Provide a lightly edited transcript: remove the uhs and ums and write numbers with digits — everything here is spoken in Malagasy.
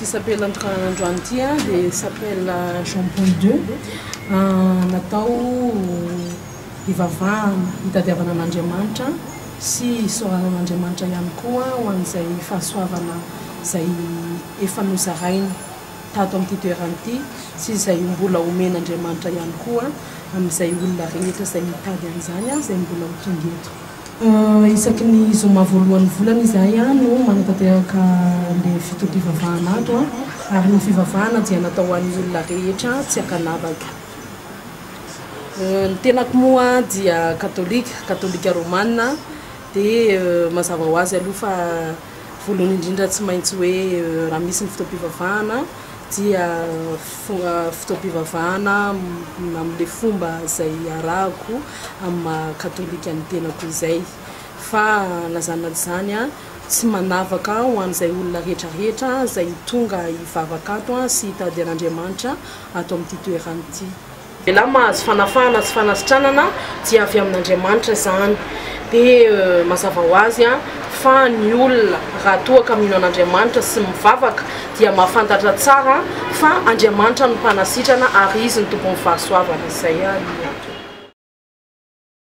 Ity sapela notokanana androany ity dia sapela Jean Paul ii, natao hivavahana, hitadiavana an'Andriamanitra sy hisaorana an'Andriamanitra ihany koa ho an'izay fahasoavana izay efa nozarainy tato amin'ity toerana ity sy izay mbola omen'Andriamanitra ihany koa amin'izay olona rehetra izay mitady an'izany izay mbola ho tonga eto. Isaky ny zoma voalohan'ny volana izahay no manatanteraka ilay fotoam-pivavahana ato ary ny fivavahana dia natao ho an'ny olona rehetra tsy ankanavaka. Ny tenako moa dia katolika, katolika romana, dia mazava ho azy aloha fa voalohany indrindra tsy maintsy hoe raha misy ny fotoam-pivavahana dia fotoam-pivavahana amin'ilay fomba izay arahako amin'ny maha katolika ny tenako izay. Fa na izany na tsy izany, tsy manavaka ho an'izay olona rehetra rehetra izay tonga hivavaka ato sy hitady an'Andriamanitra ato amin'ity toerana ity. Lehilahy mahazo fanafahana sy fanasitranana dia avy amin'Andriamanitra izany. Dia mazava ho azy fa ny olona raha toa ka mino an'Andriamanitra sy mivavaka dia mahafantatra tsara fa Andriamanitra no mpanasitrana ary Izy no tompon'ny fahasoavana. Izay no.